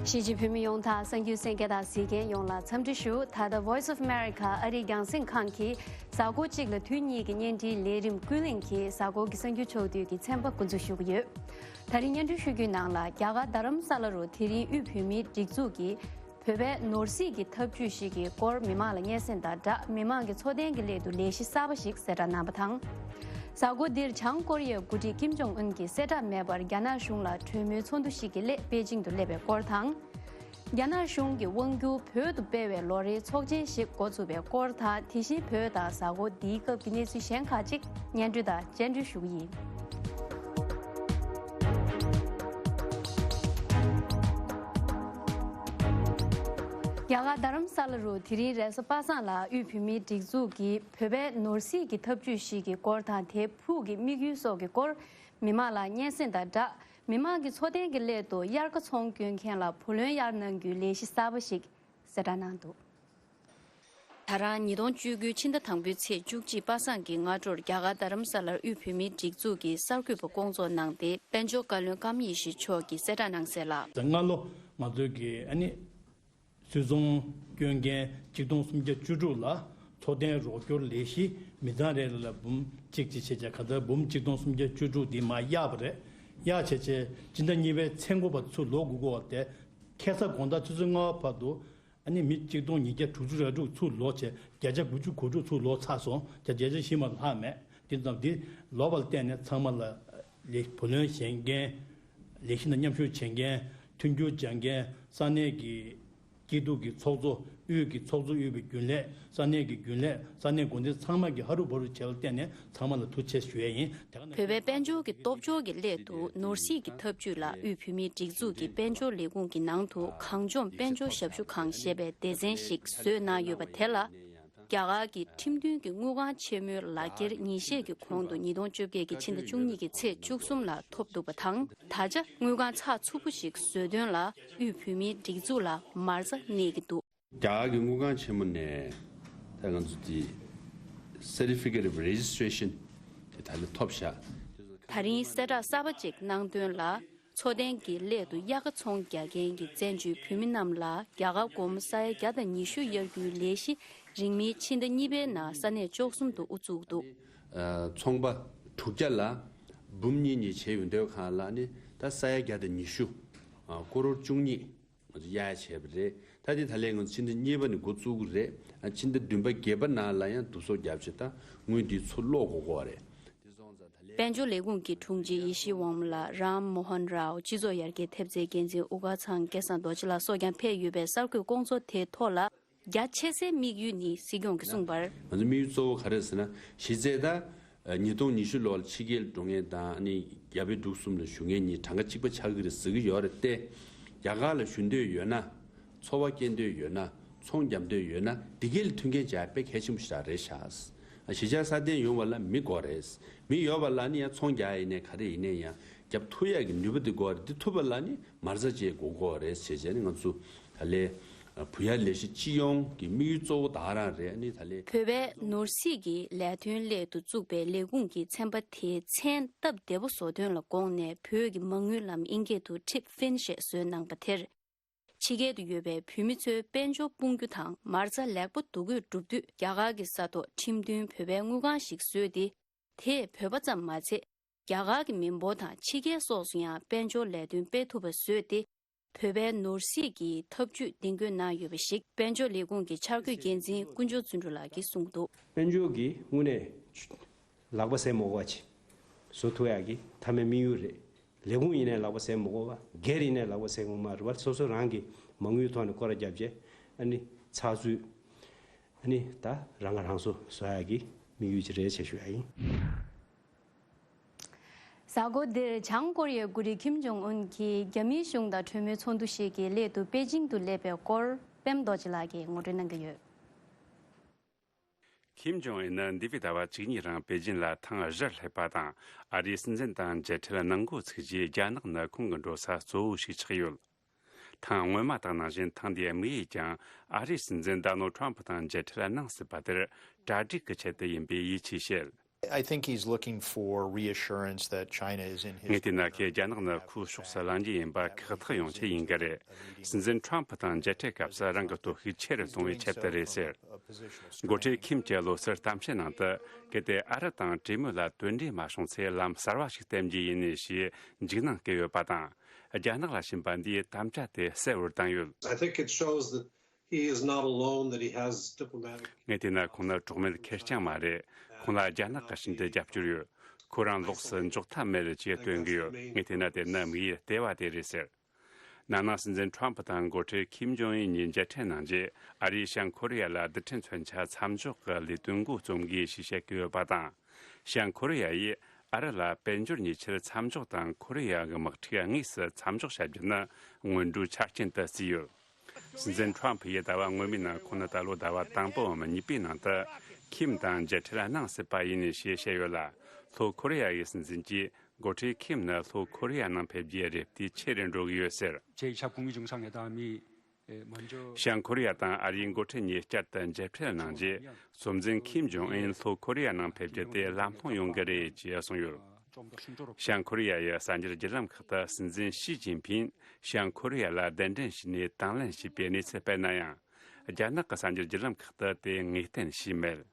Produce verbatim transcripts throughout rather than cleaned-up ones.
གཞིས་བྱེས་བོད་མི་ཡོངས་དང་གསར་འགྱུར་གསན་མཁན་དང་གཟིགས་མཁན་ཡོངས་ལ་འཚམས་འདྲི་ཞུ། ད་ལྟ་Voice of America ཨ་རིའི་རྒྱང་སྲིང་ཁང་གིས་གཟའ་འཁོར་གཅིག་ལ་དུས་གཉིས་ཀྱི་བརྙན་འཕྲིན་ལས་རིམ་ཀུན་གླེང་གིས་གཟའ་འཁོར་གྱི་གསར་འགྱུར་ཕྱོགས་བསྡུས་ཀྱི་ཚན་པ་འགོ་འཛུགས་ཞུ་གི་ཡོད། ད་རིང་སྙན་སྒྲོན་ཞུ་རྒྱུའི་ནང་ལ་རྒྱ་གར་རྡ་རམ་ས་ལ་རུ་དེ་རིང་དབུས་བོད་མིའི་སྒྲིག་འཛུགས་ཀྱིས་བོད་པའི་ནོར་སྲིད་ཀྱི་ཐབས་ཇུས་ཤིག་གི་སྐོར་མི་མང་ལ་སྙན་སེང་དང་སྦྲགས་མི་མང་གི་འཚོ་རྟེན་གྱི་སླད་དུ་ལས་གཞི་གསར་པ་ཞིག་གསལ་བསྒྲགས་གནང་བ་དང་། གཟའ་འཁོར་འདིར་བྱང་ཀོ་རི་ཡའི་འགོ་ཁྲིད་ཀིམ་ཇོང་ཨུན་གྱིས་གསལ་བསྒྲགས་མེད་པར་རྒྱ་ནག་གཞུང་ལ་གྲོས་མོལ་ཚོགས་འདུ་ཞིག་གི་སླད་པེ་ཅིང་དུ་སླེབས་པའི་སྐོར་དང་། རྒྱ་ནག་གཞུང་གིས་དབང་སྒྱུར་བོད་དུ་སྤེལ་བའི་ལོ་རེའི་ཚོགས་ཆེན་ཞིག་འགོ་ཚུགས་པའི་སྐོར་དང་། དེ་བཞིན་བོད་དང་གཟའ་འཁོར་འདིའི་སྐབས་ཀྱི་གནས་ཚུལ་གཞན་ཁག་ཅིག་སྙན་སྒྲོན་དང་སྤྱན་འབུལ་ཞུ་གི་ཡིན། རྒྱ་གར་རྡ་རམ་ས་ལ་རུ་དེ་རིང་རེས་གཟའ་པ་སངས་ལ་དབུས་བོད་མིའི་སྒྲིག་འཛུགས་ཀྱིས་བོད་པའི་ནོར་སྲིད་ཀྱི་ཐབས་ཇུས་ཤིག་གི་སྐོར་དང་། དེའི་ཕུགས་ཀྱི་དམིགས་ཡུལ་སོགས་ཀྱི་སྐོར་མི་མང་ལ་སྙན་སེང་དང་སྦྲགས། མི་མང་གི་འཚོ་རྟེན་གྱི་སླད་དུ་དབྱར་ཁ་ཚོང་སྐྱོན་མཁན་ལ་བུ་ལོན་གཡར་གནང་རྒྱུའི་ལས་གཞི་གསར་པ་ཞིག་གསལ་བསྒྲགས་གནང་འདུག། ད་རང་ཉིས་སྟོང་བཅུ་དགུ་ཕྱི་ཟླ་དང་པོའི་ཚེས་བཅུ་གཅིག་པ་སངས་ཀྱི་སྔ་དྲོར་རྒྱ་གར་རྡ་རམ་ས་ལར་དབུས་བོད་མིའི་སྒྲིག་འཛུགས་ཀྱི་གསར་འགོད་པ་བསྐོང་ཚོགས་གནང་སྟེ། དཔལ་འབྱོར་བཀའ་བློན་ཀརྨ་ཡེ་ཤེས་མཆོག་གིས་གསལ་བསྒྲགས་གནང་གསལ་ལ། སྔ་ལོ་ང་ཚོའི་གི་ཨ་ནི་སུད་ཚོང་སྐྱོན་མཁན་གཅིག་སྟོང་སུམ་བརྒྱ་བཅུ་དྲུག་ལ་འཚོ་རྟེན་རོགས་སྐྱོར་ལས་གཞི་མི་ཚང་རེ་ལ་འབུམ་གཅིག་ཅིག་བྱས་བྱས། ག་ཚོད་འབུམ་གཅིག་སྟོང་སུམ་བརྒྱ་བཅུ་དྲུག་འདི་མར་གཡར་བ་རེད། གཡར་བྱས་བྱས་སྤྱི་ཟླ་གཉིས་པའི་མཚན་འགོ་བར་ཚུར་ལོག་དགོས་ཀྱི་ཡོད་པ་དེ། ཁ་སང་དགོང་དག་ཆུ་ཚོད་ལྔ་པ་བར་དུ་ཨ་ནི་མི་གཅིག་སྟོང་ཉིས་བརྒྱ་དྲུག་ཅུ་རེ་དྲུག་ཚུར་ལོག་བྱས། བརྒྱ་ཆ་དགུ་བཅུ་གོ་དྲུག་ཚུར་ལོག་ཚར་སོང་། བརྒྱ་ཆ་བཞི་མ་ལྷག་མེད། དེ་ཙམ་འདི་ལོག་པ་ལ་བརྟེན་ནས་ཚང་མ་ལ་ལས་བུ་ལོན་གཞན་མཁན། ལས་གཞི་ནང་མཉམ་ཞུགས་བྱེད་མཁན། མཐུན་འགྱུར་སྦྱང་མཁན། ས་གནས་ཀྱི་སྐྱིད་སྡུག་གི་ཚོགས་གཙོ། དབུས་ཀྱི་ཚོགས་གཙོ། དབུས་པའི་རྒྱུན་ལས། ས་གནས་ཀྱི་རྒྱུན་ལས། ས་གནས་འགོ་འཛིན་ཚང་མ་གིས་ཧ་རུ་བ་རུ་བྱས་པ་ལ་བརྟེན་ནས་ཚང་མ་ལ་ཐུགས་རྗེ་ཆེ་ཞུ་ཡས་ཡིན། དེ་ག་ནང་བཞིན་བོད་པའི་དཔལ་འབྱོར་གྱི་སྟོབས་འབྱོར་གྱི་སླད་དུ་ནོར་སྲིད་ཀྱི་ཐབས་ཇུས་ལ་དབུས་བོད་མིའི་སྒྲིག་འཛུགས་ཀྱི་དཔལ་འབྱོར་ལས་ཁུངས་ཀྱི་ནང་དུ་གངས་ལྗོངས་དཔལ་འབྱོར་ཞབས་ཞུ་ཁང་ཞེས་པའི་སྡེ་ཚན་ཞིག་བཟོས་གནང་ཡོད་པ་དེ་ལ། རྒྱ་གར་གྱི་ཁྲིམས་མཐུན་གྱི་དངུལ་ཁང་ཆེན་མོའི་ལག་འཁྱེར་ཉིན་ཤས་ཀྱི་གོང་དུ་ཉིས་སྟོང་བཅོ་བརྒྱད་ཀྱི་ཕྱི་ཟླ་བཅུ་གཉིས་ཀྱི་ཚེས་བཅུ་གསུམ་ལ་ཐོབ་འདུག་པ་དང་། ད་ཆ་དངུལ་ཁང་ཚགས་ཚུད་པོ་ཞིག་བཟོ་དོན་ལ་དབུས་བོད་མིའི་སྒྲིག་འཛུགས་ལ་མ་རྩ་གནས་ཀྱི་འདུག། རྒྱ་གར་གྱི་དངུལ་ཁང་ཆེན་མོ་ནས་ད་ང་ཚོ་འདི་Certificate of Registration དེ་ད་ལྟ་ཐོབ་བཞག། ད་རིང་གསལ་བསྒྲགས་གསར་པ་ཅིག་གནང་དོན་ལ། འཚོ་རྟེན་གྱི་སླད་དུ་དབྱར་ཁ་ཚོང་རྒྱག་མཁན་གྱི་བཙན་བྱོལ་བོད་མི་རྣམས་ལ་རྒྱ་གར་སྒོར་མོ་ས་ཡ་བརྒྱ་དང་ཉི་ཤུ་གཡར་རྒྱུའི་ལས་གཞི་རིང་མིན་ཕྱི་ཟླ་གཉིས་པའི་ནང་ས་གནས་བཅུ་གསུམ་དུ་དབུ་བཙུགས་འདུག། ཚོང་པ་དྲུག་བརྒྱ་ལ་འབུམ་གཉིས་གཉིས་བྱས་ཡོང་དུས་གང་ལ་ནི་ད་ས་ཡ་བརྒྱ་དང་ཉི་ཤུ། ཀོ་རོར་བཅུ་གཉིས་ང་ཚོ་གཡར་བྱས་པ་རེད། ད་དེ་ད་ལན་ང་ཚོ་ཕྱི་ཟླ་གཉིས་པ་ནས་འགོ་བཙུགས་ཀྱི་རེད། ཕྱི་ཟླ་བདུན་པ་བརྒྱད་པ་ནང་ལ་ཡང་བསྡུ་གསོག་བརྒྱབ་བྱས་ད་དངུལ་འདི་ཚུར་སློག་དགོས་ཀྱི་རེད། དཔལ་འབྱོར་ལས་ཁུངས་ཀྱི་དྲུང་ཆེ་ཡེ་ཤེས་དབང་མོ་ལགས་རམ་མོ་ཧན་རའོ་སྤྱི་ཚོགས་ཡར་རྒྱས་ཐེབས་རྩའི་འགན་འཛིན་དབུ་དཀར་ཚང་སྐལ་བཟང་རྡོ་རྗེ་ལགས་སོགས་ཀྱང་ཕེབས་ཡོད་པའི་གསར་འགོད་བསྐོང་ཚོགས་དེའི་ཐོག་ལ། རྒྱ་ཆེ་སའི་དམིགས་ཡུལ་ནི་སྲིད་སྐྱོང་གིས་གསུངས་པར། ང་ཚོ་དམིགས་ཡུལ་གཙོ་བོ་ག་རེ་ཟེར་ན། གཞི་རྩའི་ད་ཉིས་སྟོང་ཉི་ཤུ་ལོར་ཕྱི་རྒྱལ་འགྲོ་མཁན་དང་ཨ་ནི་རྒྱ་བལ་འབྲུག་གསུམ་ལ་བཞུགས་མཁན་གཉིས་གྲངས་ཀ་གཅིག་པ་ཆགས་ཀྱི་རེད་ཟེར་གྱི་ཡོད་རེད་དེ། རྒྱ་གར་ལ་བཞུགས་འདོད་ཡོད་ན། འཚོ་བ་སྐྱེལ་འདོད་ཡོད་ན། ཚོང་རྒྱག་འདོད་ཡོད་ན་འདི་གས་ལ་མཐུན་རྐྱེན་སྦྱར་དཔེ་གལ་ཆེན་པོ་ཞིག་རེད་ཤག། གཞིས་ཆགས་སྲ་བརྟན་ཡོང་བ་ལ་མི་དགོས་རེད། མི་ཡོད་པ་ལ་ནི་ཡང་ཚོང་རྒྱག་ཡིན་ནའི་ག་རེ་ཡིན་ནའི་ཡང་རྒྱབ་ཐུབ་ཡག་གི་ནུས་པ་འདི་དགོས་རེད། འདི་ཐུབ་པ་ལ་ནི་མ་རྩ་བཅས་དགོས་དགོས་རེད་ཟེར་བྱས་ནས་ང་ཚོ་ད་ལས་བུ་ཡ་ལས་གཞི་སྤྱི་ཡོངས་ཀྱི་དམིགས་ཡུལ་གཙོ་བོ་ད་ག་རང་རེད། ཨ་ནི་ད་ལས། བོད་པའི་ནོར་སྲིད་ཀྱི་ལས་དོན་སླད་དུ་བཙུགས་པའི་ལས་ཁུངས་ཀྱི་ཚན་པ་དེའི་མཚན་སྟབས་བདེ་པོ་བཟོ་དོན་ལ་དགོངས་ནས་བོད་ཀྱི་མ་དངུལ་ལམ་དབྱིན་སྐད་དུ་ཊིབ་ཕིན་ཞེས་བཟོས་གནང་པ་དེར། ཕྱི་རྒྱལ་དུ་ཡོད་པའི་བོད་མི་ཚོའི་དཔལ་འབྱོར་དཔུང་སྒྱུར་དང་མ་རྩ་ལེགས་པོ་འདུ་འགོད་སྒྲུབ་དུས་རྒྱ་གར་གྱི་ས་ཐོག་ཁྲིམས་མཐུན་བོད་པའི་དངུལ་ཁང་ཞིག་བཟོས་ཏེ། དེས་བོད་པ་ཙམ་མ་ཚད། རྒྱ་གར་གྱི་མི་འབོར་དང་ཕྱི་རྒྱལ་སོགས་སུ་ཡང་དཔལ་འབྱོར་ལས་དོན་སྤེལ་ཐུབ་པ་བཟོས་ཏེ། བོད་པའི་ནོར་སྲིད་ཀྱི་ཐབས་ཇུས་གདེང་འཁོད་གནང་ཡོད་པ་ཞིག་དཔལ་འབྱོར་ལས་ཁུངས་ཀྱི་འཆར་འགོད་འགན་འཛིན་དཀོན་མཆོག་བརྩོན་འགྲུས་ལགས་ཀྱིས་གསུངས་འདུག། དཔལ་འབྱོར་གྱི་དངོས་གནས་ལག་པ་ཟས་མ་དགོས་པ་ཅིག་བཟོ་ཐུབ་ཡག་གི་མཐའ་མའི་དམིགས་ཡུལ་རེད། ལས་ཁུངས་ཡིན་ནའི་ལག་པ་ཟས་མ་དགོས་པ། སྒེར་ཡིན་ནའི་ལག་པ་ཟས་དགོས་མ་རེད་པ། སོ་སོ་རང་གི་མ་དངུལ་ཐོག་ནས་སྐོར་ར་བརྒྱབ་བྱས་ཨ་ནི་ཚགས་ཚུད་ཨ་ནི་ད་རང་ང་རང་སོ་བཟོ་ཡག་གི་དམིགས་ཡུལ་ཅིག་རེད་ཅེས་ཞུ་ཡག་ཡིན། གཟའ་འཁོར་འདིར་བྱང་ཀོ་རི་ཡའི་འགོ་ཁྲིད་ཁིམ་ཇོང་ཨུན་གྱིས་རྒྱ་མིའི་གཞུང་དང་གྲོས་མོལ་ཚོགས་འདུ་ཞིག་གི་སླད་དུ་པེ་ཅིང་དུ་སླེབས་པའི་སྐོར་པད་མ་རྡོ་རྗེ་ལགས་ཀྱིས་ངོ་སྤྲོད་གནང་གི་ཡོད། ཁིམ་ཇོང་ཨུན་ནི་འདས་པའི་ཟླ་བ་བཅུ་གཉིས་རིང་པེ་ཅིན་ལ་ཐེངས་བཞི་སླེབས་པ་དང་། ཨ་རིའི་སྲིད་འཛིན་དང་མཇལ་འཕྲད་གནང་འགོ་ཚུགས་རྗེས། རྒྱ་ནག་ནི་ཁོང་གི་འགྲོ་ས་གཙོ་བོ་ཞིག་ཆགས་ཡོད། ཐེངས་སྔོན་མ་དང་ནང་བཞིན་ཐེངས་འདིའི་དམིགས་ཡུལ་ཀྱང་ཨ་རིའི་སྲིད་འཛིན་ཌོ་ནལ་ཌི་ཊྲམ་ཕི་དང་མཇལ་འཕྲད་གནང་སྲིད་པ་དེར་གྲ་སྒྲིག་གི་ཆེད་དུ་ཡིན་པའི་ཡིད་ཆེས་བྱེད། I think he's looking for reassurance that China is in his ངས་བལྟས་ན་ཁོས་རྒྱ་ནག་ནི་ཁོའི་ཕྱོགས་སུ་ལངས་རྒྱུ་ཡིན་པ་ཁག་ཐེག་ཡོང་ཆེད་ཡིན་གི་རེད། སྲིད་འཛིན་ཁྲོམ་ཕུ་དང་མཇལ་འཕྲད་སྐབས་སུ་རང་གི་སྟོབས་ཤུགས་ཆེ་རུ་གཏོང་བའི་ཆེད་དུ་རེད་ཟེར། འགོ་ཁྲིད་ཁིམ་གྱིས་ལོ་སར་གཏམ་བཤད་ནང་དུ་གལ་ཏེ་ཨ་རི་དང་གྲོས་མོལ་ལ་དོན་འབྲས་མ་བྱུང་ཚེ་ལམ་གསར་བ་ཞིག་བསྟན་རྒྱུ་ཡིན་ཞེས་འཇིགས་སྣང་སྐྱེ་ཡོད་པ་དང་། རྒྱ་ནག་ལ་ཕྱིན་པ་འདིས་དམ་བཅའ་དེ་གསལ་བོར་བཏང་ཡོད། I think it shows that he is not alone, that he has diplomatic ངས་བལྟས་ན་ཁོང་ནི་གྲོགས་མེད་ཁེར་རྐྱང་མ་རེད། ཁོང་ལ་རྒྱ་ནག་གི་ཕྱི་འབྲེལ་རྒྱབ་སྐྱོར་ཡོད། ཁོ་རང་ལོགས་སུ་འཇོག་ཐབས་མེད་ཅེས་སྟོན་གྱི་ཡོད། ངས་བལྟས་ན་དེ་ནི་དམིགས་ཡུལ་ལྟེ་བ་དེ་རེད་ཟེར། ན་ནིང་སྲིད་འཛིན་ཁྲོམ་ཕུ་དང་འགོ་ཁྲིད་ཁིམ་ཇོང་ཨིན་གཉིས་མཇལ་འཕྲད་གནང་རྗེས་ཨ་རིས་བྱང་ཁོ་རེ་ཡ་ལ་རྡུལ་ཕྲན་མཚོན་ཆ་མཚམས་འཇོག་གི་ལས་དོན་འགོ་རྩོམ་དགོས་ཞེས་བཤད་ཀྱི་ཡོད་པ་དང་། བྱང་ཁོ་རེ་ཡ་ཡིས་ཨ་རི་ལ་དཔལ་འབྱོར་ཉེས་ཆད་མཚམས་འཇོག་དང་ཁོ་རེ་ཡ་གི་དམག་འཁྲུག་དངོས་སུ་མཚམས་འཇོག་བྱ་རྒྱུ་ནི་སྔོན་འགྲོའི་ཆ་རྐྱེན་དུ་བརྩིས་ཡོད། སྲིད་འཛིན་ཁྲོམ་ཕུ་ཡིས་ཟླ་བ་སྔོན་མའི་ནང་ཁོང་ནི་ད་ལོ་ཟླ་བ་དང་པོའམ་གཉིས་པའི་ནང་དུ་ཁིམ་དང་མཇལ་འཕྲད་གནང་སྲིད་པ་ཡིན་ཞེས་བཤད་ཡོད་ལ། ལྷོ་ཁོ་རེ་ཡ་ཡི་སྲིད་འཛིན་གྱིས་འགོ་ཁྲིད་ཁིམ་ནི་ལྷོ་ཁོ་རེ་ཡ་ནང་ཕེབས་རྒྱུའི་རེ་ལྟོས་ཆེ་རུ་འགྲོ་གི་ཡོད་ཟེར། 제 이 차 북미 정상회담이 에, 먼저 བྱང་ཁོ་རེ་ཡ་དང་ཨ་རིའི་འགོ་ཁྲིད་གཉིས་བསྐྱར་དུ་མཇལ་འཕྲད་གནང་རྗེས་གཙོ་འཛིན་ཁིམ་ཇོང་ཨིན་ལྷོ་ཁོ་རེ་ཡ་ནང་ཕེབས་རྒྱུ་དེ་ལམ་ལྷོང་ཡོང་གི་རེད་ཅེས་གསུངས་ཡོད། བྱང་ཁོ་རེ་ཡ་ཡི་གསར་འགྱུར་བརྒྱུད་ལམ་ཁག་ཏུ་སྲིད་འཛིན་ཞི་ཅིན་ཕིང་བྱང་ཁོ་རེ་ཡ་ལ་གདན་འདྲེན་བྱས་ནས་དང་ལེན་བྱས་པའི་གནས་ཚུལ་སྤེལ་ན་ཡང་། རྒྱ་ནག་གི་གསར་འགྱུར་བརྒྱུད་ལམ་ཁག་ཏུ་དེ་ངེས་གཏན་བྱས་མེད།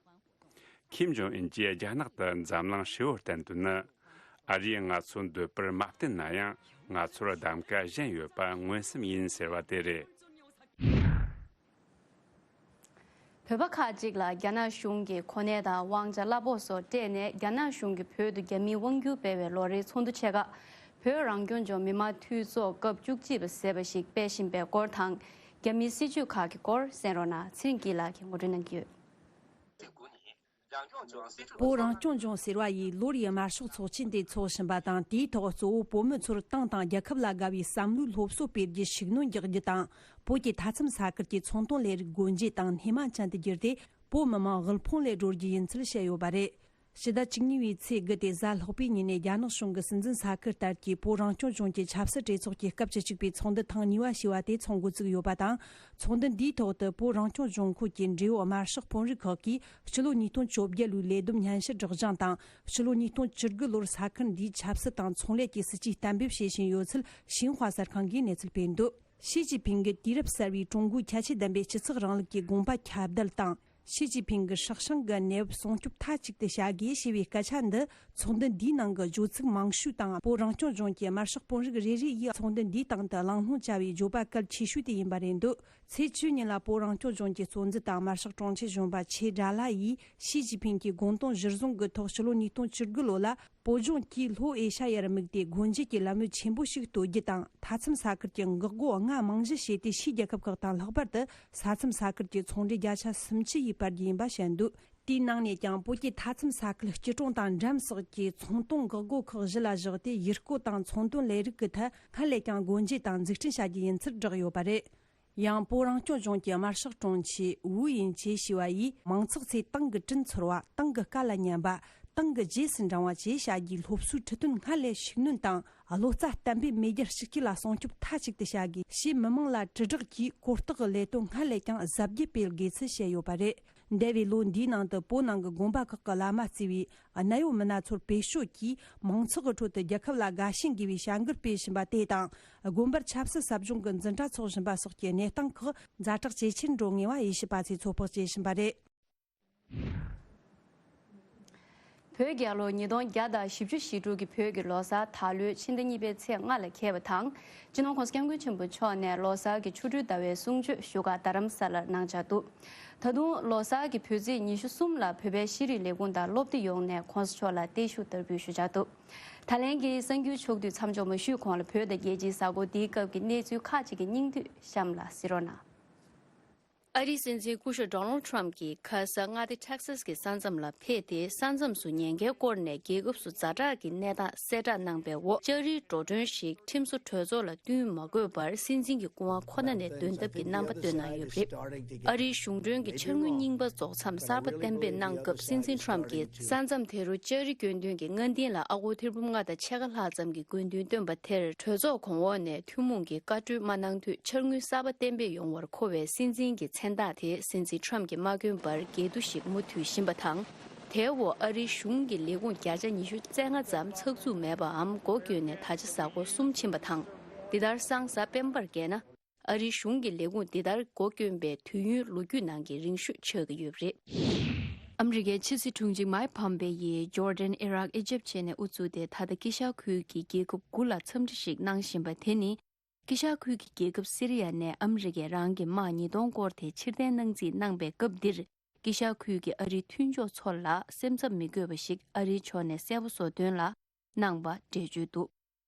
ཁིམ་ཇོང་ཨིན་གྱིས་རྒྱ་ནག་ཏུ་འཛམ་གླིང་ཧྲིལ་བོར་བསྟན་དོན་ནི། ཨ་རིས་ང་ཚོ་འདོད་པར་མ་བསྟུན་ན་ཡང་ང་ཚོར་གདམ་ག་གཞན་ཡོད་པ་མངོན་སུམ་ཡིན་ཟེར་བ་དེ་རེད། བོད་པ་ཁག་ཅིག་ལ་རྒྱ་ནག་གཞུང་གིས་གོ་གནས་དང་དབང་ཆ་གླ་ཕོགས་སོགས་སྤྲད་ནས་རྒྱ་ནག་གཞུང་གིས་བོད་དུ་རྒྱ་མིའི་དབང་བསྒྱུར་སྤེལ་བའི་ལོ་རེའི་ཚོགས་འདུ་ཆེ་ཁག་བོད་རང་སྐྱོང་ལྗོངས་མི་དམངས་འཐུས་ཚོགས་སྐབས་བཅུ་གཅིག་པ་ཟེར་བ་ཞིག་སྤེལ་བཞིན་པའི་སྐོར་དང་། རྒྱ་མིའི་སྲིད་བྱུས་ཁག་གི་སྐོར་གསན་རོགས་གནང་། ཚེ་རིང་སྐྱིད་ལགས་ཀྱིས་ངོ་སྤྲོད་གནང་གི་ཡོད། བོད་རང་སྐྱོང་ལྗོངས་ཟེར་བ་ཡིས་ལོ་རེའི་དམར་ཤོག་ཚོགས་ཆེན་དེ་འཚོགས་བཞིན་པ་དང་། དེའི་ཐོག་གཙོ་བོ་བོད་མི་ཚོར་ཏང་དང་རྒྱལ་ཁབ་ལ་དགའ་བའི་བསམ་བློའི་སློབ་གསོ་སྤེལ་རྒྱུ། ཤུགས་སྣོན་རྒྱག་རྒྱུ་དང་། བོད་ཀྱི་མཐའ་མཚམས་ས་ཁུལ་གྱི་ཚོང་དོན་ལས་རིགས་སྒོ་འབྱེད་དང་སྣེ་མང་ཅན་དུ་བསྒྱུར་ཏེ། བོད་མི་མང་དབུལ་ཕོངས་ལས་སྒྲོལ་རྒྱུ་ཡིན་ཚུལ་བཤད་ཡོད་པ་རེད། ཕྱི་ཟླ་བཅུ་གཉིས་པའི་ཚེས་དགུ་སྟེ་གཟའ་ལྷག་པའི་ཉིན་ནས་རྒྱ་ནག་གཞུང་གི་སྲིད་འཛིན་ས་ཁུལ་ལྟར་གྱི་བོད་རང་སྐྱོང་ལྗོངས་ཀྱི་ཆབ་སྲིད་གྲོས་ཚོགས་ཀྱི་སྐབས་བཅུ་གཅིག་པའི་ཚོགས་འདུ་ཐེངས་གཉིས་པ་ཞེས་པ་དེ་འཚོགས་འགོ་བཙུགས་ཡོད་པ་དང་། ཚོགས་འདུ་འདིའི་ཐོག་ཏུ་བོད་རང་སྐྱོང་ལྗོངས་ཁུལ་གྱི་འབྲེལ་ཡོད་དམར་ཤོག་དཔོན་རིགས་ཁག་གིས་ཕྱི་ལོ་ཉིས་སྟོང་བཅོ་བརྒྱད་ལོའི་ལས་བསྡོམས་སྙན་ཞུ་སྒྲོག་སྦྱང་དང་། ཕྱི་ལོ་ཉིས་སྟོང་བཅུ་དགུ་ལོར་ས་ཁུལ་འདིའི་ཆབ་སྲིད་དང་ཚོང་ལས་ཀྱི་སྲིད་ཇུས་གཏན་འབེབས་བྱེད་བཞིན་ཡོད་ཚུལ་ཤིན་ཧྭ་གསར་ཁང་གིས་གནས་ཚུལ་སྤེལ་འདུག། ཞི་ཅིན་ཕིང་གིས་དུས་རབས་གསར་བའི་ཀྲུང་གོའི་ཁྱད་ཆོས་ལྡན་པའི་སྤྱི་ཚོགས་རིང་ལུགས་ཀྱི་དགོངས་པ་ཁྱབ་གདལ་དང་། ཞི་ཅིན་ཕིང་གི་སྲོག་ཤིང་གི་གནས་བབ་སྲུང་སྐྱོབ་མཐའ་གཅིག་ཏུ་བྱ་དགོས་ཞེས་པའི་སྐད་ཆ་འདི་ཚོགས་འདུ་འདིའི་ནང་གི་བརྗོད་ཚིག་མང་ཤོས་དང་། བོད་རང་སྐྱོང་ལྗོངས་ཀྱི་དམར་ཤོག་དཔོན་རིགས་རེ་རེ་ཡིས་ཚོགས་འདུ་འདིའི་སྟེང་དུ་གླེང་སློང་བྱ་བའི་བརྗོད་པ་གལ་ཆེ་ཤོས་དེ་ཡིན་པ་རེད་འདུག། ཚེས་བཅུ་ཉིན་ལ་བོད་རང་སྐྱོང་ལྗོངས་ཀྱི་གཙོ་འཛིན་དང་དམར་ཤོག་དྲུང་ཆེ་གཞོན་པ་ཆེ་དགྲ་ལྷ་ཡིས་ཞི་ཅིན་ཕིང་གིས་དགོངས་དོན་གཞིར་བཟུང་གི་ཐོག་ཕྱི་ལོ་ཉིས་སྟོང་བཅུ་དགུ་ལོ་ལ། བོད་ལྗོངས་ཀྱིས་ལྷོ་ཨེ་ཤ་ཡར་དམིགས་ཏེ་སྒོ་འབྱེད་ཀྱི་ལམ་བུ་ཆེན་པོ་ཞིག་གཏོད་རྒྱུ་དང་། མཐའ་མཚམས་ས་ཁུལ་གྱི་འགག་སྒོ་སྔ་རྨང་གཞི་བྱས་ཏེ། ཕྱིའི་རྒྱལ་ཁབ་ཁག་དང་ལྷག་པར་དུ་ས་མཚམས་ས་ཁུལ་གྱི་ཚོང་འབྲེལ་བརྒྱ་ཆ་སུམ་ཅུ་ཡིས་སྤར་རྒྱུ་ཡིན་པ་བཤད་འདུག། དེའི་ནང་ནས་ཀྱང་བོད་ཀྱི་མཐའ་མཚམས་ས་ཁུལ་སྐྱིད་གྲོང་དང་འགྲམ་སོགས་ཀྱི་ཚོང་དོན་འགག་སྒོ་ཁག་གཞི་ལ་བཞག་སྟེ། ཡུལ་སྐོར་དང་ཚོང་དོན་ལས་རིགས་ཀྱི་ཐད་སྔར་ལས་ཀྱང་སྒོ་འབྱེད་དང་འཛུགས་སྐྲུན་བྱ་རྒྱུ་ཡིན་ཚུལ་བསྒྲགས་ཡོད་པ་རེད། ཡང་བོད་རང་སྐྱོང་ལྗོངས་ཀྱི་དམར་ཤོག་དྲུང་ཆེ་ཝུའུ་དབྱིང་ཇེ་ཞུ་བ་ཡིས། མང་ཚོགས་ཚོས་ཏང་གི་དྲིན་ཚོར་བ། ཏང་གི་བཀའ་ལ་ཉན་པ། ཏང་གི་རྗེས་སུ་འབྲང་བ་བཅས་བྱ་རྒྱུའི་སློབ་གསོའི་ཁྲིད་སྟོན་སྔར་ལས་ཤུགས་སྣོན་དང་། བློ་རྩ་བརྟན་པོས་མེས་རྒྱལ་གཅིག་གྱུར་ལ་སྲུང་སྐྱོབ་མཐའ་གཅིག་ཏུ་བྱ་དགོས་ཞེས། མི་མང་ལ་དྲིལ་བསྒྲགས་ཀྱིས་གོ་རྟོགས་ཀྱི་ལས་དོན་སྔར་ལས་ཀྱང་གཟབ་རྒྱས་སྤེལ་དགོས་ཚུལ་བཤད་ཡོད་པ་རེད། འདས་པའི་ལོ་འདིའི་ནང་དུ་བོད་ནང་གི་དགོན་པ་ཁག་གི་བླ་མ་བརྩིས་པའི་གནད་ཡོད་མི་སྣ་ཚོར་བེད་སྤྱོད་ཀྱིས། མང་ཚོགས་ཀྱི་ཁྲོད་དུ་རྒྱལ་ཁབ་ལ་དགའ་ཞེན་དགོས་པའི་བྱ་འགུལ་སྤེལ་བཞིན་པ་དེ་དང་། དགོན་པར་ཆབ་སྲིད་ཟབ་སྦྱོང་གི་འཛིན་གྲྭ་འཚོགས་བཞིན་པ་སོགས་ཀྱི་གནས་སྟངས་ཁག་ཛ་དྲག་ཇེ་ཆེར་འགྲོ་ངེས་པ་དབྱེ་ཞིབ་པ་ཚོས་ཚོད་དཔག་བྱེད་བཞིན་པ་རེད། བོད་རྒྱལ་ལོ་ཉིས་སྟོང་བརྒྱ་དང་བཞི་བཅུ་ཞེ་དྲུག་གི་བོད་ཀྱི་ལོ་གསར་ད་ལོའི་ཕྱི་ཟླ་གཉིས་པའི་ཚེས་ལྔ་ལ་འཁེལ་བ་དང་། སྤྱི་ནོར་༸གོང་ས་༸སྐྱབས་མགོན་ཆེན་པོ་མཆོག་ནས་ལོ་གསར་གྱི་ཆོ་འཕྲུལ་ཟླ་བའི་གསུང་ཆོས་བཞུགས་སྒར་རྡ་རམ་ས་ལར་གནང་འཆར་འདུག། ད་དུང་ལོ་གསར་གྱི་བོད་ཚེས་ཉི་ཤུ་གསུམ་ལ་བོད་པའི་ཤེས་རིག་ལས་ཁུངས་དང་སློབ་སྡེ་ཡོངས་ནས་༸གོང་ས་མཆོག་ལ་བརྟན་བཞུགས་བསྟར་འབུལ་ཞུ་འཆར་འདུག། ད་ལན་གྱི་གསར་འགྱུར་ཕྱོགས་བསྡུས་མཚམས་འཇོག་མ་ཞུས་གོང་ལ། བོད་དང་རྒྱལ་སྤྱིའི་གཟའ་འཁོར་འདིའི་སྐབས་ཀྱི་གནས་ཚུལ་ཁག་ཅིག་གི་སྙིང་བསྡུས་གཤམ་ལ་གཟིགས་རོགས་གནང་། ཨ་རིའི་སྲིད་འཛིན་སྐུ་ཞབས་ཌོ་ནལ་ཊམ་གྱིས་ཁ་ས་མངའ་སྡེ་ཊེག་སཱས་ཀྱི་ས་མཚམས་ལ་ཕེབས་ཏེ། ས་མཚམས་སུ་ཉེན་ཁའི་སྐོར་ནས་རྒྱལ་ཁབ་སུ་ཛ་དྲག་གི་གནས་སྟངས་གསལ་བསྒྲགས་གནང་པའི་འོག་ལྕགས་རིའི་འགྲོ་གྲོན་ཞིག་ཁྲིམས་བཟོ་གྲོས་ཚོགས་ལ་བསྟུན་མ་དགོས་པར་སྲིད་འཛིན་གྱི་སྐུ་དབང་ཁོ་ན་ནས་འདོན་ཐབས་ཀྱི་རྣམ་པ་བཏོན་གནང་ཡོད་པ་རེད། ཨ་རིའི་གཞུང་གྲོན་གྱི་འཆར་དངུལ་རྙིང་པ་རྫོགས་མཚམས་གསར་པ་གཏན་འབེབས་གནང་སྐབས། སྲིད་འཛིན་ཊམ་གྱིས་ས་མཚམས་དེ་རུ་ལྕགས་རི་སྐྱོན་འདོན་གྱི་སྔ་འདིན་ལ་ཨ་སྒོར་ཐེར་འབུམ་ལྔ་དང་ཕྱེད་ཀ་ལྷག་ཙམ་གྱི་དགོས་འདུན་བཏོན་པ་དེར། གྲོས་ཚོགས་གོང་འོག་ནས་ཐུན་མོང་གི་བཀའ་འཁྲོལ་མ་གནང་དུས། འཆར་དངུལ་གསར་པ་གཏན་འབེབས་ཡོང་བར་མཁོ་བའི་སྲིད་འཛིན་གྱི་མཚན་རྟགས་དེ་སྲིད་འཛིན་ཊམ་གྱིས་མ་བསྐྱོན་པར་འགལ་འདུ་ཞིག་མུ་མཐུད་བཞིན་པ་དང་། དེའི་འོག་ཨ་རིའི་གཞུང་གི་ལས་ཁུངས་བརྒྱ་ཆ་ཉི་ཤུ་རྩ་ལྔ་ཙམ་ཚགས་ཚུད་མེད་པའམ་སྒོ་བསྐྱོན་ནས་ད་ཆ་གཟའ་འཁོར་གསུམ་ཕྱིན་པ་དང་། འདི་ལྟར་སང་གཟའ་སྤེན་པར་བརྒལ་ན། ཨ་རིའི་གཞུང་གི་ལས་ཁུངས་འདི་ལྟར་སྒོ་བསྐྱོན་པའི་དུས་ཡུན་ལོ་རྒྱུས་ནང་གི་རིང་ཤོས་ཆགས་ཀྱི་ཡོད་པ་རེད། ཨ་མི་རི་ཀའི་ཕྱི་སྲིད་དྲུང་ཆེ་མའེ་ཕམ་པེ་ཡིས་ཇོར་ཌན། ཨི་རག་ཨི་ཇེབ་བྱས་ནས་དབུ་བཙུགས་ཏེ་ད་ལྟ་དཀྱིལ་ཤར་ཁུལ་གྱི་རྒྱལ་ཁབ་དགུ་ལ་འཚམས་འདྲི་ཞིག་གནང་བཞིན་པ་དེ་ནི། དཀྱིལ་ཤར་ཁུལ་གྱི་རྒྱལ་ཁབ་སི་རི་ཡ་ནས་ཨ་མི་རི་ཀས་རང་གི་དམག་ཉིས་སྟོང་བསྐོར་ཏེ་ཕྱིར་འཐེན་གནང་རྩིས་གནང་པའི་སྐབས་འདིར། དཀྱིལ་ཤར་ཁུལ་གྱི་ཨ་རིའི་མཐུན་ཕྱོགས་ཚོ་ལ་སེམས་འཚབ་མི་དགོས་པ་ཞིག་ཨ་རིའི་ཕྱོགས་ནས་གསལ་པོ་བཟོ་དོན་ལ་གནང་པ་འགྲེལ་བརྗོད་འདུག་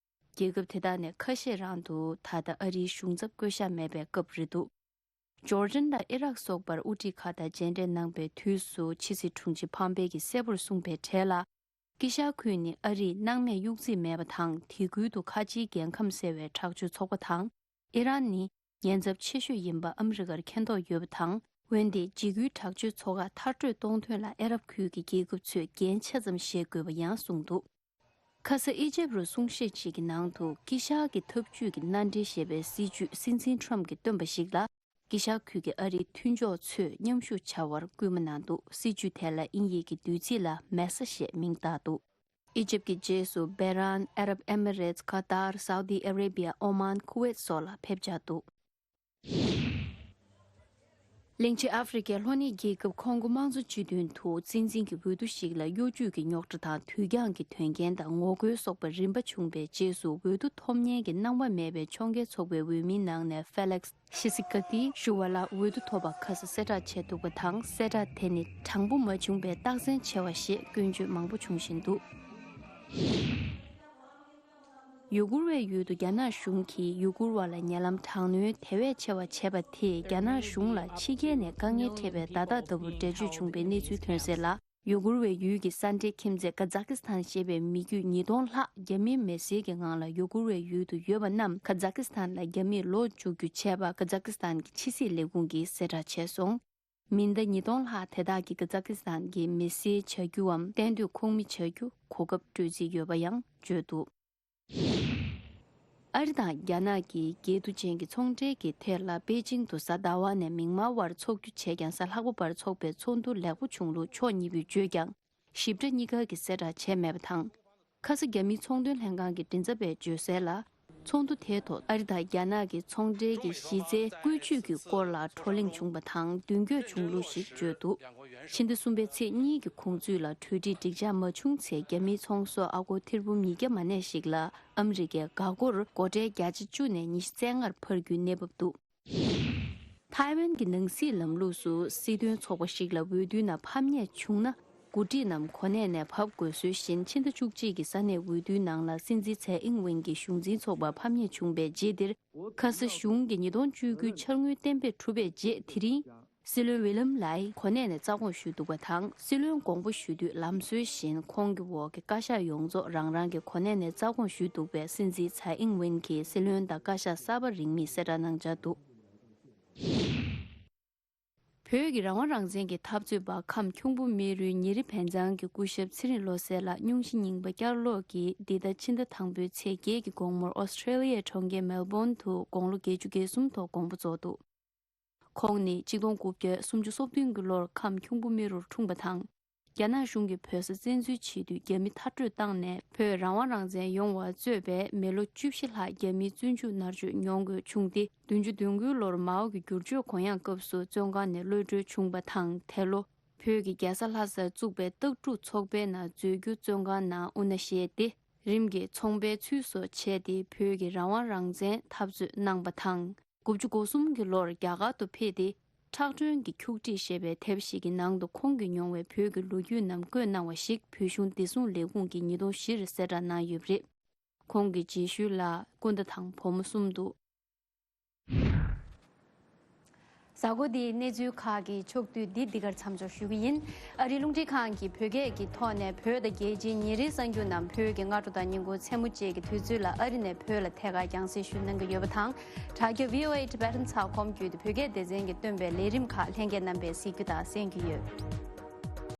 རྒྱལ་ཁབ་དེ་དག་ནས་ཁ་ཤས་རང་དུ་ད་ལྟ་ཨ་རིའི་གཞུང་ཚབ་བསྐོ་བཞག་མེད་པའི་སྐབས་རེད་འདུག་ཇོར་ཌན་དང་ཨི་རག་སོགས་པར་དབུ་ཁྲིད་ཁག་དང་མཇལ་འཕྲད་གནང་པའི་དུས་སུ་ཕྱི་སྲིད་དྲུང་ཆེ་ཕམ་པེ་གིས་གསལ་པོར་གསུངས་པའི་གྲས་ལ། དཀྱིལ་ཤར་ཁུལ་ནི་ཨ་རིས་སྣང་མེད་གཡུག་རྩིས་མེད་པ་དང་། དེ་ཁུལ་དུ་ཁ་ཆེའི་རྒྱལ་ཁམས་ཟེར་བའི་དྲག་སྤྱོད་ཚོགས་པ་དང་། ཨི་རན་ནི་ཉེན་ཚབས་ཆེ་ཤོས་ཡིན་པ་ཨ་མི་རི་ཀར་མཁྱེན་རྟོགས་ཡོད་པ་དང་། འོན་ཏེ་འཇིགས་སྐུལ་དྲག་སྤྱོད་ཚོགས་ཁག་མཐར་སྐྲོད་གཏོང་དོན་ལ་ཨ་རབ་ཁུལ་གྱི་རྒྱལ་ཁབ་ཚོས་འགན་ཆ་ཙམ་བཞེས་དགོས་པ་ཡང་གསུངས་འདུག་ཁ་ས་ཨི་ཇེབ་རུ་གསུང་བཤད་ཅིག་གི་ནང་དུ་དཀྱིལ་ཤར་གྱི་འཐབ་ཇུས་ཀྱི་མནའ་འབྲེལ་ཞེས་པའི་སྲིད་ཇུས་སྲིད་འཛིན་ཁྲོམ་གྱིས་བཏོན་པ་ཞིག་ལ། དཀྱིལ་ཤར་ཁུལ་གྱི་ཨ་རིའི་མཐུན་ཕྱོགས་ཚོས་མཉམ་ཞུགས་བྱ་བར་སྐུལ་མ་གནང་འདུག་སྲིད་ཇུས་དེ་ལ་དབྱིན་ཡིག་གི་བསྡུས་ཚིག་ལ་མེ་ས་ཞེས་མིང་བཏགས་འདུག་ཨི་ཇེབ་ཀྱི་རྗེས་སུ་བྷེ་རན། ཨ་རབ་ཨེ་མི་རེད། ཁ་ཏར། སའུ་ཏི་ཨ་རེ་བྷི་ཡ། ཨོ་མཱན། ཁུ་ཝེད་སོགས་ལ་ཕེབས་འཆར་འདུག་གླིང་ཆེན་ཨ་ཧྥེ་རི་ཁའི་ལྷོ་ནུབ་རྒྱལ་ཁབ་ཁོང་གོ་དམངས་གཙོ་སྤྱི་མཐུན་དུ་གཅེས་འཛིན་གྱི་འོས་བསྡུ་ཞིག་ལ་གཡོ་ཇུས་ཀྱི་རྙོག་དྲ་དང་དུས་འགྱངས་ཀྱི་དོན་རྐྱེན་དང་ངོ་རྒོལ་སོགས་པ་རིམ་པ་བྱུང་པའི་རྗེས་སུ་འོས་བསྡུ་ཐོབ་ཉན་གྱི་རྣམ་པ་མེད་པའི་ཕྱོགས་འགལ་ཚོགས་པའི་འོས་མིའི་ནང་ནས་ཧྥེ་ལེགས་ཤི་སི་ཀ་ཏི་ཞུ་ཝ་ལ་འོས་བསྡུ་ཐོབ་པ་ཁ་སང་གསལ་བསྒྲགས་བྱས་འདུག་པ་དང་། གསལ་བསྒྲགས་དེ་ནི་དྲང་པོ་མ་བྱུང་པའི་རྟགས་མཚན་ཆེ་བ་ཞེས་སྐྱོན་བརྗོད་མང་པོ་བྱུང་བཞིན་འདུག་ཡུ་གུར་བའི་ཡུལ་དུ་རྒྱ་ནག་གཞུང་གིས་ཡུ་གུར་བ་ལ་ཉེ་ལམ་དྲག་གནོན་དེ་བས་ཆེ་བ་བྱས་པ་དེས་རྒྱ་ནག་གཞུང་ལ་ཕྱི་རྒྱལ་ནས་དཀའ་ངལ་འཕྲད་པའི་བརྡ་རྟགས་ལྟ་བུར་འགྲེལ་བརྗོད་བྱུང་པའི་གནས་ཚུལ་ཐོན་གསལ་ལ། ཡུ་གུར་བའི་ཡུལ་གྱི་ས་འབྲེལ་ཁྱིམ་མཚེས་ཀ་ཛ་ཀི་སི་ཐན་ཞེས་པའི་མི་རྒྱུད་ཉིས་སྟོང་ལྷག་རྒྱ་མིའི་མི་སེར་གྱི་ངང་ལ་ཡུ་གུར་བའི་ཡུལ་དུ་ཡོད་པ་རྣམས་ཀ་ཛ་ཀི་སི་ཐན་ལ་རྒྱ་མིས་ལོག་འཇུག་རྒྱུ་བྱས་པ་ཀ་ཛ་ཀི་སི་ཐན་གྱི་ཕྱི་སྲིད་ལས་ཁུངས་ཀྱིས་གསལ་བསྒྲགས་བྱས་སོང་། མི་སྣ་ཉིས་སྟོང་ལྷག་དེ་དག་གིས་ཀ་ཛ་ཀི་སི་ཐན་གྱི་མི་སེར་བྱ་རྒྱུའམ་གཏན་སྡོད་ཁོངས་མི་བྱ་རྒྱུ་གོ་སྐབས་སྤྲོད་རྩིས་ཡོད་པ་ཡང་བརྗོད་འདུག་ཨ་རི་དང་རྒྱ་ནག་གི་འགལ་འདུ་ཅན་གྱི་ཚོང་འབྲེལ་གྱི་ཐད་ལ་པེ་ཅིང་དུ་གཟའ་ཟླ་བ་ནས་མིག་དམར་བར་འཚོགས་རྒྱུ་བྱས་ཀྱང་གཟའ་ལྷག་པ་བར་འཚོགས་པའི་ཚོགས་འདུ་ལེགས་པོ་བྱུང་ལུགས་ཕྱོགས་གཉིས་པོས་བརྗོད་ཀྱང་། ཞིབ་ཕྲ་གཉིས་ཀ་གིས་གསལ་བསྒྲགས་བྱས་མེད་པ་དང་། ཁ་ས་རྒྱ་མིའི་ཚོང་དོན་ལྷན་ཁང་གི་མགྲིན་ཚབ་པས་བརྗོད་གསལ་ལ། ཚོགས་འདུ་དེའི་ཐོག་ཨ་རི་དང་རྒྱ་ནག་གི་ཚོང་འབྲེལ་གྱི་གཞི་རྩའི་བཀོད་ཇུས་ཀྱི་སྐོར་ལ་བགྲོ་གླེང་བྱུང་བ་དང་མདུན་སྐྱོད་བྱུང་ལུགས་ཤིག་བརྗོད་འདུག་ཕྱི་ཟླ་གསུམ་པའི་ཚེས་གཉིས་ཀྱི་གོང་ཚུད་ལ་གྲོས་འགྲིག་འགྲིག་འཇགས་མ་བྱུང་ཚེ་རྒྱ་མིའི་ཚོང་ཟོག་ཨ་སྒོར་ཐེར་འབུམ་ཉིས་བརྒྱ་མ་ནས་ཤིག་ལ་ཨ་མི་རི་ཀའི་འགག་སྒོར་སྒོར་ཁྲལ་བརྒྱ་ཆ་བཅུ་ནས་ཉི་ཤུ་རྩ་ལྔར་འཕར་རྒྱུའི་གནས་བབ་འདུག་ཐའེ་ཝན་གྱི་ནང་སྲིད་ལམ་ལུགས་སུ་སྲིད་དོན་ཚོགས་པ་ཞིག་ལ་འོས་བསྡུའི་ནང་ཕམ་ཉེས་བྱུང་ན། འགོ་ཁྲིད་རྣམས་གོ་གནས་ནས་བབས་དགོས་སྲོལ་བཞིན་ཕྱི་ཟླ་བཅུ་གཅིག་གི་ས་གནས་འོས་བསྡུའི་ནང་ལ་སྲིད་འཛིན་ཚའེ་ཨིང་ཝེན་གྱི་གཞུང་འཛིན་ཚོགས་པ་ཕམ་ཉེས་བྱུང་བའི་རྗེས་འདིར། ཁ་ས་གཞུང་གི་ཉིས་སྟོང་བཅུ་དགུའི་འཆར་དངུལ་གཏན་འབེབས་གྲུབ་པའི་རྗེས་དེ་རིང་། སྲིད་བློན་ཝི་ལམ་ལའི་གོ་གནས་ནས་རྩ་དགོངས་ཞུས་འདུག་པ་དང་། སྲིད་བློན་དགོངས་པ་ཞུ་དུས་ལམ་སྲོལ་བཞིན་ཁོང་གི་འོག་གི་བཀའ་ཤག་ཡོངས་རྫོགས་རང་རང་གི་གོ་གནས་ནས་རྩ་དགོངས་ཞུས་འདུག་པས་སྲིད་འཛིན་ཚའེ་ཨིང་ཝེན་གྱིས་སྲིད་བློན་དང་བཀའ་ཤག་གསར་པ་རིང་མིན་གསལ་བསྒྲགས་གནང་འཆར་འདུག་བོད་ཀྱི་རང་དབང་རང་བཙན་གྱི་འཐབ་རྩོད་པ་ཁམས་ཁྱུང་པོ་རྨེ་རུའི་ཉེ་རིང་བན་ཚང་གི་སྐུ་ཞབས་ཚེ་རིང་བློ་གསལ་ལགས་སྙུང་གཞི་རྙིང་པ་བསྐྱར་ལོག་གིས་འདི་ཟླ་ཕྱི་ཟླ་དང་པོའི་ཚེས་བརྒྱད་ཀྱི་དགོང་མོར་ཨོ་སི་ཁྲེ་ལི་ཡའི་གྲོང་ཁྱེར་མེལ་བོན་དུ་དགུང་ལོ་བརྒྱད་ཅུ་གྱ་གསུམ་ཐོག་དགོངས་པ་རྫོགས་འདུག་ཁོང་ནི་ཆིག་སྟོང་དགུ་བརྒྱ་སུམ་ཅུ་སོ་བདུན་གྱི་ལོར་ཁམས་ཁྱུང་པོ་རྨེ་རུར་འཁྲུངས་པ་དང་། རྒྱ་ནག་གཞུང་གིས་བོད་ས་བཙན་འཛུལ་བྱེད་དུས་རྒྱ་མི་མཐར་སྐྲོད་བཏང་ནས་བོད་རང་དབང་རང་བཙན་ཡོང་བ་གཙོས་པའི་མི་ལོ་བཅུ་བཞི་ལྷག་རྒྱ་མིའི་བཙོན་འཇུག་མནར་གཅོད་མྱོང་དགོས་བྱུང་སྟེ། བདུན་ཅུ་དོན་དགུའི་ལོར་མའོ་གི་བསྒྱུར་བཅོས་གུ་ཡངས་སྐབས་སུ་བཙོན་ཁང་ནས་གློད་གྲོལ་བྱུང་བ་དང་། དེ་ལོ་བོད་ཀྱི་རྒྱལ་ས་ལྷ་སར་བཙུགས་པའི་སྟག་ཕྲུག་ཚོགས་པའི་ནང་འཛུལ་རྒྱུ་བཙོན་ཁང་ནང་དབུ་མནའ་བཞེས་ཏེ། རིམ་གྱིས་ཚོང་པའི་ཚུལ་སོགས་བྱས་ཏེ་བོད་ཀྱི་རང་དབང་རང་བཙན་འཐབ་རྩོད་གནང་བ་དང་། དགུ་བཅུ་གོ་གསུམ་གྱི་ལོར་རྒྱ་གར་དུ་ཕེབས་ཏེ། ཁྲག་དྲོན་གྱི་འཁྱུག་བྲིས་ཞེས་པའི་དེབ་ཞིག་གི་ནང་དུ་ཁོང་གིས་མྱོང་བའི་བོད་ཀྱི་ལོ་རྒྱུས་རྣམས་བཀོད་གནང་བ་ཞིག་བོད་གཞུང་བདེ་སྲུང་ལས་ཁུངས་ཀྱིས་ཉིས་སྟོང་བཞི་ལ་གསལ་བསྒྲགས་གནང་ཡོད་པ་རེད། ཁོང་གི་རྗེས་ཤུལ་ལ་སྐུ་ཟླ་དང་བུ་མོ་གསུམ་འདུག་གཟའ་འཁོར་འདིའི་གནས་ཚུལ་ཁག་གི་ཕྱོགས་བསྡུས་འདི་འདི་གར་མཚམས་འཇོག་ཞུ་གི་ཡིན། ཨ་རིའི་རླུང་འཕྲིན་ཁང་གིས་བོད་སྐད་ཀྱི་ཐོག་ནས་བོད་དང་རྒྱལ་སྤྱིའི་ཉིན་རེའི་གསར་འགྱུར་རྣམས་བོད་ཀྱི་སྔ་དྲོ་དང་ཉིན་གུང་མཚན་མོ་བཅས་ཀྱི་དུས་ཚོད་ལ་ཨ་རི་ནས་བོད་ལ་ཐད་ཀར་རྒྱང་སྲིང་ཞུ་གནང་གི་ཡོད་པ་དང་། དྲ་རྒྱ་V O A Tibetan ཚགས་ཁོམ་བརྒྱུད་དེ་བོད་སྐད་སྡེ་ཚན་གྱིས་བཏོན་པའི་ལས་རིམ་ཁག་ལྷན་རྒྱས་རྣམ་པས་གཟིགས་རྒྱུ་དང་གསན་རྒྱུ་ཡོད།